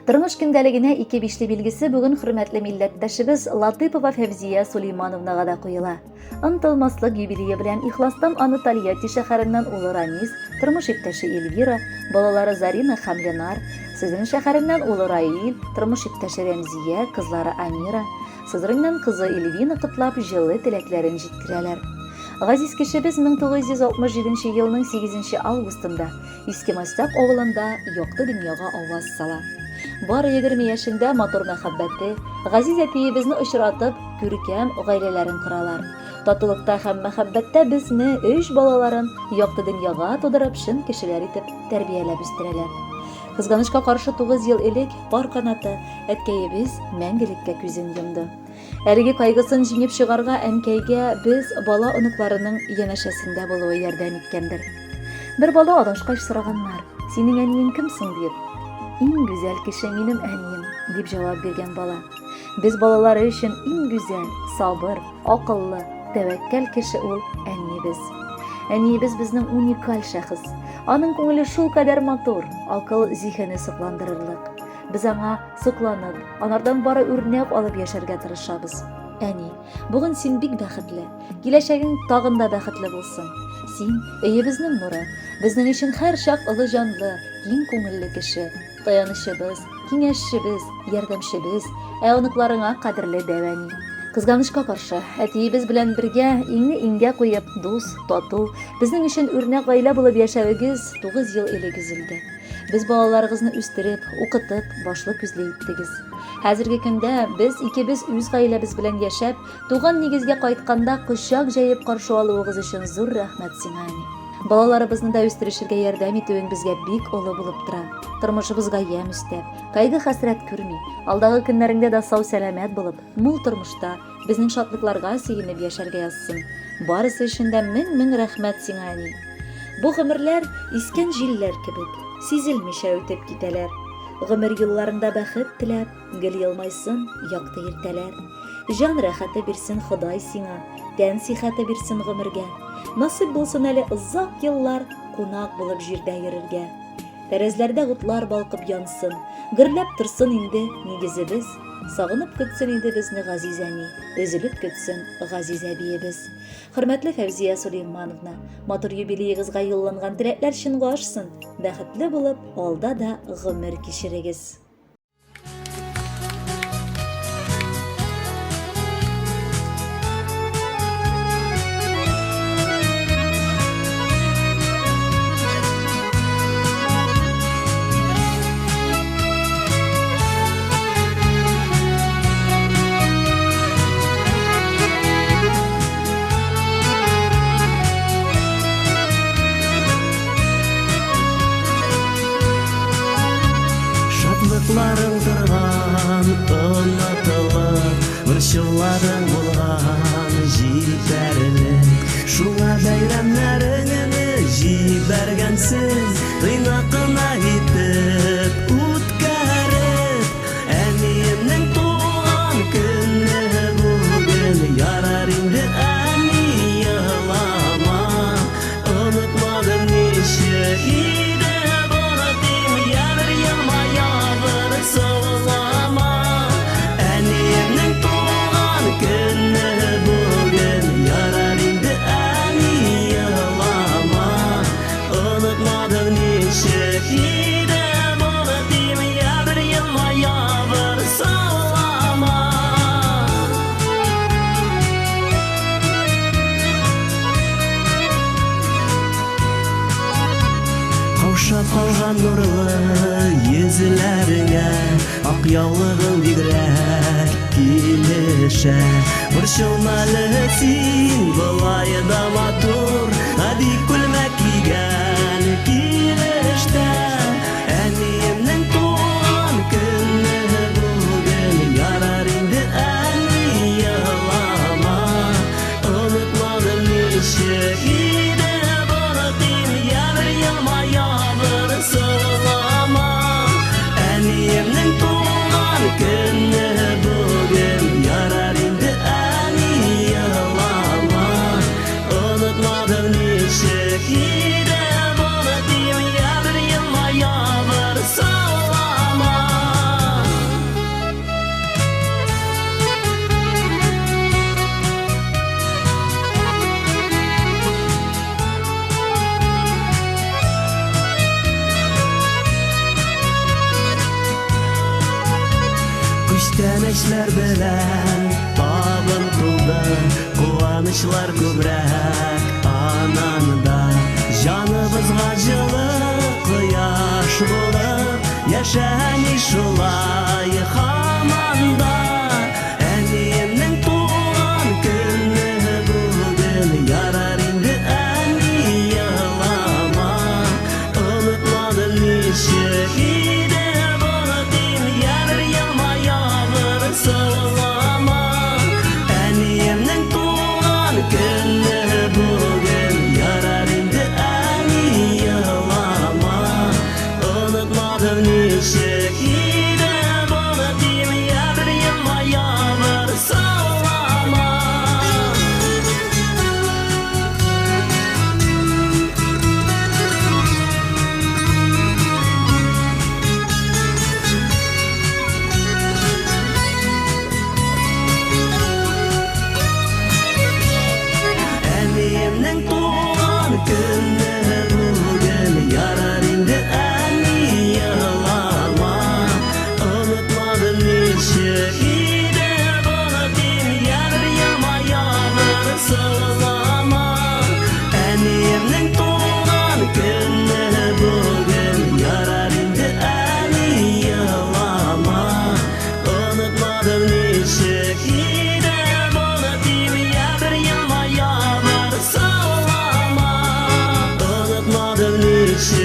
Тормыш көндәлегенә ике бишле билгесе бүген хөрмәтле милләттәшебез Латыпова Фәвзия Сулеймановнага да куела. Онытылмаслык юбилее белән ихластан аны Тольятти шәһәреннән улы Рамис, тормыш иптәше Эльвира, балалары Зарина һәм Ленар, Сызрань шәһәреннән улы Раил, тормыш иптәше Рәмзия, кызлары Амира, Сызраньнан кызы Эльвина котлап җылы теләкләрен җиткерәләр. Газиз кешебез 1967 елның 8 августында Иске Мостяк авылында якты дөньяга аваз сала. Бары 20 яшендә матур мәхәббәте, газиз әтиебезне очратып, күркәм гаиләләрен коралар. Татулыкта һәм мәхәббәттә безне, өч балаларын, якты дөньяга тудырып, чын кешеләр итеп тәрбияләп үстерәләр. Кызганычка каршы, 9 ел элек пар канаты, әткәебез мәңгелеккә күзен йомды. Әлеге кайгысын җиңеп чыгарга әнкәйгә без бала-оныкларының янәшәсендә булуы ярдәм иткәндер. Бер бала адашкач сораганнар, синең әниең кем соң диеп. Иң гүзәл кеше минем әнием, дип җавап биргән бала. Без балалары өчен иң гүзәл, сабыр, акыллы, тәвәккәл кеше ул әниебез. Әниебез безнең уникаль шәхес. Аның күңеле шулкадәр матур, акыл зиһене сокландырырлык. Без аңа Сокланып, анардан бары үрнәк алып яшәргә тырышабыз. Әни, бүген син бик бәхетле. Киләчәгең тагын да бәхетле булсын. Син, өебезнең нуры, безнең өчен һәрчак олы җанлы, киң күңелле кеше, таянычыбыз, киңәшчебез, ярдәмчебез, ә оныкларыңа кадерле дәү әни. Кызганычка каршы, әтиебез белән бергә иңне иңгә куеп, дус, тату, безнең өчен үрнәк гаилә булып яшәвегез 9 ел элек өзелде. Без балаларыгызны үстереп, укытып, башлы-күзле иттегез. Хәзерге көндә без икебез үз гаиләбез белән яшәп, туган нигезгә кайтканда кочак җәеп каршы алуыгыз өчен зур рәхмәт сиңа, әни. Балаларыбызны да үстерешергә ярдәм итүең безгә бик олы булып тора. Тормышыбызга ямь өстәп, кайгы-хәсрәт күрми, алдагы көннәреңдә дә сау-сәламәт булып, мул тормышта, Безнең шатлыкларга сөенеп яшәргә язсын. Барысы өчен дә мең-мең рәхмәт сиңа, әни. Бу гомерләр искән җилләр кебек, сизелмичә үтеп китәләр. Гомер юлларында бәхет теләп, гел елмайсын якты иртәләр. Җан рәхәте бирсен Ходай сиңа, тән сихәте бирсен гомергә. Насыйп булсын әле озак еллар кунак булып җирдә йөрергә. Тәрәзләрдә утлар балкып янсын, гөрләп торсын инде нигезебез. Сагынып көтсен инде безне газиз әни, өзелеп көтсен газиз әбиебез. Хөрмәтле Фәүзия Сулеймановна, матур юбилеегызга юлланган теләкләр чынга ашсын, бәхетле булып, алда да гомер кичерегез. Шатлыкларың торган онытылып, борчуларың булган җитәрлек. Шуңа бәйрәмнәреңне җибәргәнсең, тыйнак кына итеп үткәреп. Әниемнең туган көне бүген, ярар инде, әни, елама. Онытмадым ничек иде бары тик, я бер елмая, бер саулама. Әниемнең туган көне бүген, ярар инде, әни, елама. Онытмадым ничек иде бары тик, я бер елмая, бер саулама. Каушап калган нурлы йөзләреңә ак яулыгың бигрәк килешә. Борчылма әле син, болай да матур, гади күлмәк кигән килеш тә. Әниемнең туган көне бүген, ярар инде, әни, елама. Онытмадым ничек иде бары тик, я бер елмая, бер сылама. Әниемнең туган көне бүген, ярар инде, әни, елама. Онытмадым ничек Күчтәнәчләр белән табын тулды, куанычлар күбрәк ананда. Җаныбызга җылы кояш булып, яшә әни шулай һаман да. Әниемнең туган көне бүген, ярар инде әни елама. Онытмадым ничек иде булып, ярыр елмаябыр сылама. Әниемнең туган көне бүген, ярар инде әни елама. Онытмадым ничек иде булып, ярыр елмаябыр сылама. Әниемнең туган көне бүген, ярар инде әни елама. Онытмадым ничек иде булып, ярыр елмаябыр сылама. Әниемнең туган көне бүген, ярар инде әни елама. Онытмадым ничек иде булып, ярыр елмаябыр сылама. Онытмадым ничек